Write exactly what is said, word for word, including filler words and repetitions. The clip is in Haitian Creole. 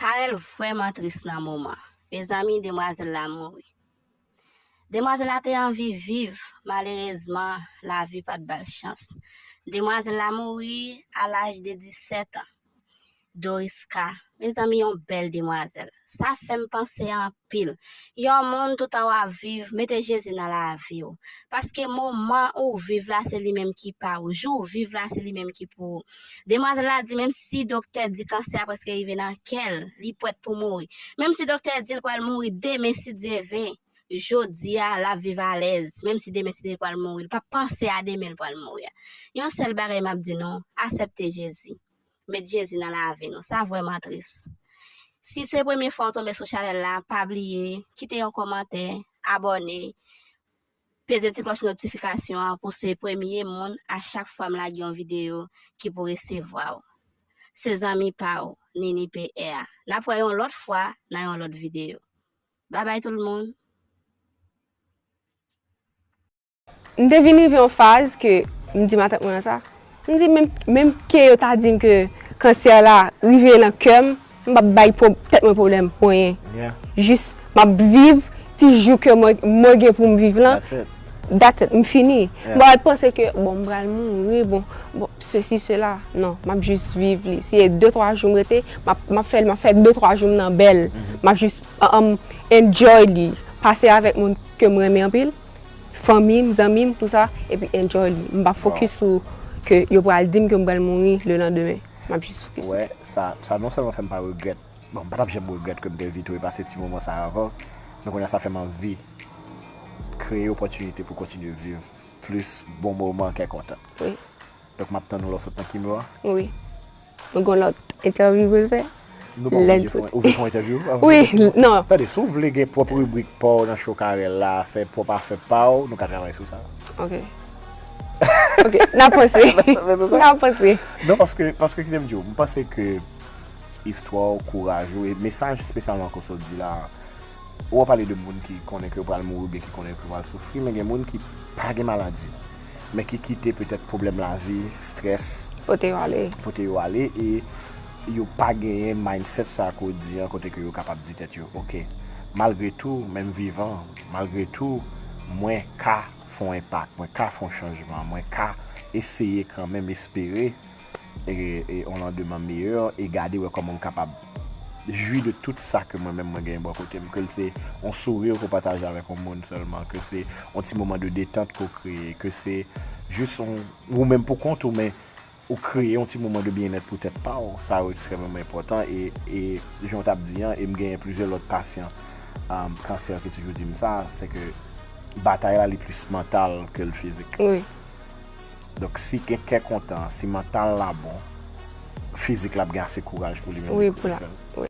Karèl vrèman tris nan moman. Mezanmi, demwazèl la mouri. Demwazèl la te anvi viv, malerezman, lavi pa t ba l chans. Demwazèl la mouri a laj de disèt an. Doriska, mezanmi, yon bèl demwazèl. Sa fè m panse anpil. Yon moun, toutan w ap viv, mete Jezi nan lavi w. Paske moman ou viv la, se li menm ki pa ou. Jou ou viv la, se li menm ki pou ou. Demwazèl la di, menm si doktè di kansè a prèske rive nan kè l, li prèt pou mouri. Menm si doktè di l pral mouri demen, si Dye vle, jodi a, l ap viv alèz. Menm si demen, si Dye pral mouri, li p ap panse a demen l pral mouri a. Yon sèl bagay m ap di nou, aksepte Jezi. Met Jezi nan lavi nou. Sa vrèman tris. Si se premye fwa w tonbe sou chanèl la, pa bliye, kite yon kòmantè, abòne, peze ti klòch notifikasyon an pou se premye moun a chak fwa m lage yon videyo ki pou resevwa w. Se zanmi pa w, Nini P R. N ap wè yon lòt fwa nan yon lòt videyo. Babay tout moun. M te vin rive yon faz ke m di matant mwen sa. M di menm, menm ke yo ta di m ke kansè la rive nan kè m, m p ap bay pwob-, tèt mwen pwoblèm pou anyen. Yeah. Jis m ap viv ti jou ke mwen, mwen gen pou m viv lan. That's it. That's it, m fini. Yeah. M pa pral panse ke, bon, m pral mouri, bon, bon, sesi, sela. Non, m ap jis viv li. Si e de, twa jou m rete, m ap, m ap fè, m ap fè de, twa jou m nan bèl. Mhm. M ap jis, um, enjoy li. Pase avèk moun ke m renmen anpil. Fanmi m, zanmi m, tou sa, epi enjoy li. M p ap fokis sou ke yo pral di m ke m pral mouri lelandemen. M ap jis fokis sou sa. Wè, sa, sa non sèlman fè m pa regrèt. Bon, m pa t ap janm regrèt ke m te evite w e pase ti moman sa a avè w. Men kounye a sa fè m anvi kreye opòtinite pou kontinye viv plis bon moman kè kontan. Wi. Donk, m ap tann ou lè w sot nan kimo a. Wi. Nou gon lòt entèvyou pou n fè. Nou pa oblije fè, ou vle fè yon entèvyou? Wi, non. Tande, si w vle gen pwòp ribrik pa w nan show Carel la, fè pwòp afè pa w, nou ka travay sou sa. Ok. Ok, n a panse. N a panse. Non, paske, paske kite m di w, m panse ke istwa w, kouraj ou, e mesaj espesyalman kon sa w di la, ou pale de moun ki konnen ke yo pral mouri oubyen ki konnen ke yo pral soufri, men gen moun ki pa gen maladi, men ki kite petèt pwoblèm lavi, strès, pote yo ale. Pote yo ale, e yo pa genyen mindset sa ke w di an, kote ke yo kapab di tèt yo, ok, malgre tou, men m vivan, malgre tou, mwen ka fè yon enpak, mwen ka fè yon chanjman, mwen ka eseye kanmenm espere e, e yon landemen meyè, e gade wè kòman m kapab jwi de tout sa ke mwen menm mwen genyen bò kote m, ke l se yon souri ke w pataje avèk yon moun sèlman, ke se yon ti moman de detant ke w kreye, ke se jis yon, ou menm pou kont ou, men ou kreye yon ti moman de byennèt pou tèt pa w, sa yo ekstrèmeman enpòtan, e, e jan w t ap di an, e m genyen plizyè lòt pasyan, um, kansè ki toujou di m sa, se ke batay la li plis mantal ke l fizik. Wi. Donk, si gen kè kontan, si mantal la bon, fizik la ap gen ase kouraj pou li menm wi, pou l fè l. Wi.